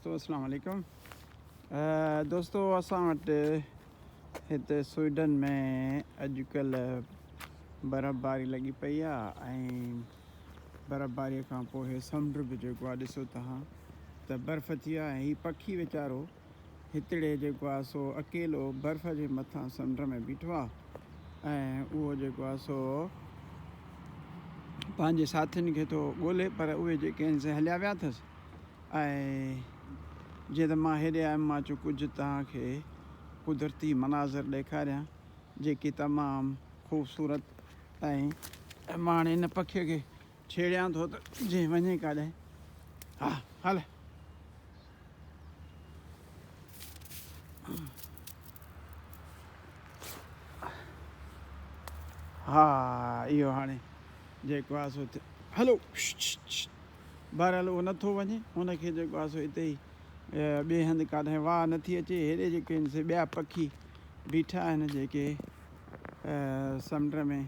دوستو اسلام عليڪم دوستو اسان وٽ هتي سوئيڊن ۾ اڄڪلهه برف باري لڳي پئي آ ۽ برف باري کان پوء هي سمنڊ به جيڪو آ ڏسو تهان ته برف ٿي آ ۽ هي پکي ويچارو هتڙي جيڪو آ سو اڪيلو برف جي مٿان سمنڊ ۾ بيٺو آ ۽ اهو جيڪو آ سو پنهنجي ساٿين کي ٿو ڳولي پر اهي جيڪي آهن سي هليا ويا اٿس ۽ جيئن ته مان هيڏي آيم مان چيو ڪجهه توهان کي قدرتي مناظر ڏيکاريان جيڪي تمام خوبصورت ۽ مان هاڻي هن پکيء کي ڇيڙيان ٿو ته جيئن وڃي ڪاڏانهن ها هل ها اهو هاڻي جيڪو آهي سو هلو بهرحال اهو نٿو وڃي، ان کي جيڪو آهي سو اتي ئي ٻئي هنڌ ڪاڏانهن واهه نٿي اچي. هيڏي جيڪي آهن سي ٻيا پکي بيٺا آهن جيڪي سمنڊ ۾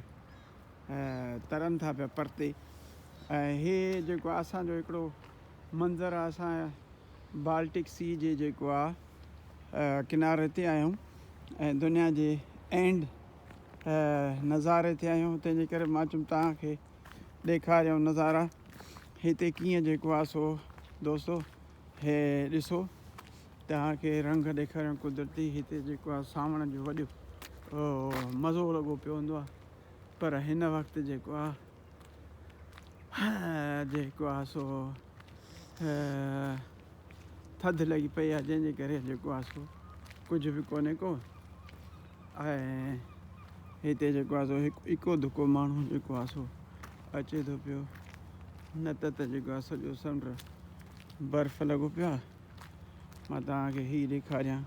ترن ٿا پيا پرتي ۽ هي جيڪو آهي اسان جو هڪڙو منظر آهي اسان بالٽڪ سي جي جيڪو آهي ڪناري تي آهيون ۽ دنيا جي اينڊ نظاري تي آهيون تنهن جي ڪري مان چيم توهان کي ڏيکاريون نظارا هتي ڪيئن جيڪو آ سو دوستو هي ڏسو توهان کي رنگ ڏيکاريون قدرتي هتي جيڪو آ سانوڻ جو وڏو مزو لڳو پيو هوندو آ پر هن وقت جيڪو آ جيڪو آ سو ٿڌ لڳي پئي آ جنهن جي ڪري جيڪو آ سو ڪجهه به ڪونهي ڪو ۽ هتي جيڪو آ سو هڪ اڪو دڪو ماڻهو جيڪو آ سو اچي ٿو پيو نه ته ته جيڪو آ سڄو سمنڊ برف لڳو پيو آ مان توهان کي هي ڏيکاريان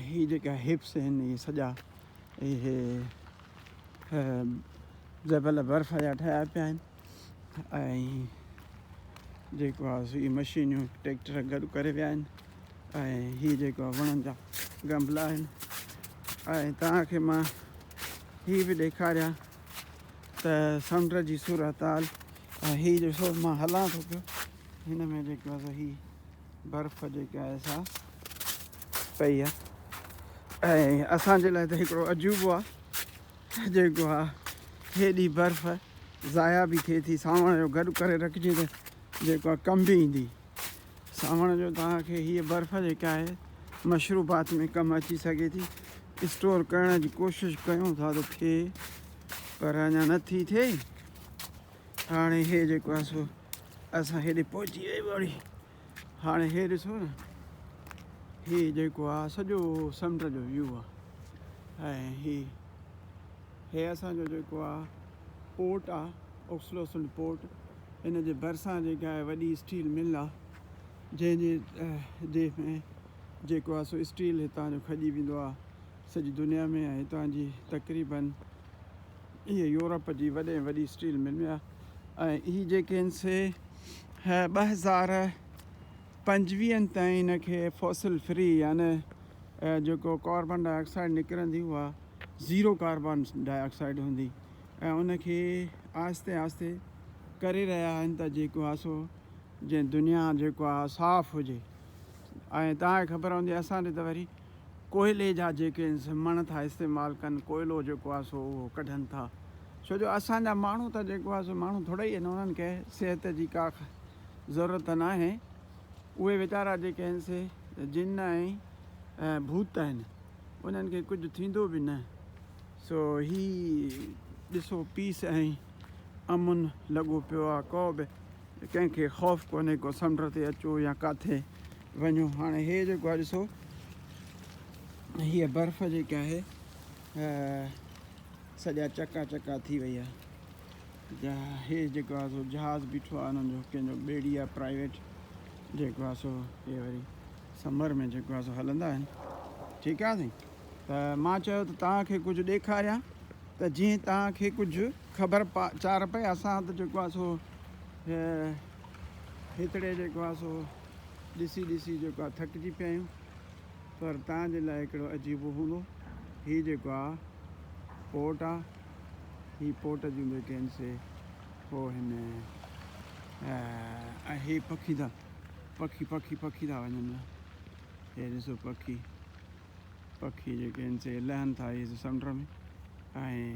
هي جيڪا هپس آهن اهي سڄا اهي جبل برف جا ٺهيا پيا آهن ۽ جيڪو آ سو اهي مشينيون ٽريڪٽر گڏ ڪري ويا آهن ۽ هي جيڪو آ وڻن جا گملا آهن ۽ توهان کي مان هي به ڏيکاريان ته سمنڊ جي صورتحال ۽ هي ڏسو مان هلان ٿو پيو هن ۾ جيڪو آ سو هي برف جيڪا آهي سا پئي آ ۽ اسان جي لاء ته هڪڙو عجوبو آ جيڪو آ هيڏي برف ضايع به ٿئي ٿي سانوڻ جو گڏ ڪري رکجي ته جيڪو آ ڪم به ايندي سانوڻ جو توهان کي هيء برف جيڪا آهي مشروبات ۾ ڪم اچي سگهي ٿي. اسٽور ڪرڻ جي ڪوشش ڪيون ٿا ته ٿئي پر اڃا نه ٿي ٿئي. هاڻي هي جيڪو آهي سو اسان هيڏي پهچي ويا وري هاڻي هي ڏسو نه هي جيڪو آهي سڄو سمنڊ جو ويو آهي ۽ هي هي اسان جو جيڪو آهي پورٽ آهي اوڪسلوسنڊ پورٽ ان جي ڀرسان جيڪا آهي وڏي اسٽيل مل آ جنهن جي جنهن ۾ جيڪو آ سو اسٽيل هتان جو کڄي ويندو آ سڄي دنيا ۾ ۽ هتان جي تقريبن هي يورپ جي وڏي ۾ وڏي اسٽيل مل آ ۽ هي جيڪي آهن سي 2025 تائين هن کي فوسل فري يعني جيڪو ڪاربان ڊاء آڪسائيڊ نڪرندي اها زيرو ڪاربان ڊاء آڪسائيڊ هوندي ۽ ان کي آهستي آهستي ڪري رهيا آهن ته جيڪو آهي سو جنهن دنيا جيڪو آهي صاف هجي ۽ توهان کي خبر هوندي اسان ڏي ته وري ڪوئلي جا جيڪي مڻ ٿا استعمال ڪن ڪوئلو جيڪو آهي سو اهو ڪڍن ٿا ڇو جو اسان جا ماڻهو ته جيڪو آهي سو ماڻهو ٿورا ئي آهن انهن کي صحت جي ڪا ضرورت ناهي اهي ويچارا جيڪي آهن سي جن ۽ ڀوت آهن انهن کي ڪجهه ٿيندو به نه سو هي ڏسو پيس ۽ امن لڳو پيو آ ڪو به ڪنهن کي خوف ڪونهي ڪو سمنڊ تي اچو يا ڪاٿي وڃو هاڻي هي جيڪو آ ڏسو هيء برف جيڪا آهي سڄا چڪا چڪا ٿي وئي آ هي جيڪو آ سو جهاز بيٺو آ انهن جو ڪنهن جو ٻيڙي آ پرائيويٽ جيڪو آ سو هي وري سمر ۾ جيڪو آ سو هلندا آهن ٺيڪ آ سائين ته مان چيو ته توهان کي ڪجهه ڏيکاريان ته جيئن توهان کي ڪجهه خبر چار پئي. اسان ته جيڪو آهي سو هتڙي جيڪو آهي سو ڏسي ڏسي جيڪو آهي ٿڪجي پيا آهيون پر توهان جي لاء هڪڙو عجيب هوندو. هي جيڪو آهي پورٽ آهي. هي پورٽ جون جيڪي آهن سي هو هن ۽ هي پکي ٿا پکي پکي پکي ٿا وڃن پيا. هي ڏسو پکي پکي جيڪي آهن سي لهن ٿا هي سمنڊ ۾ ۽.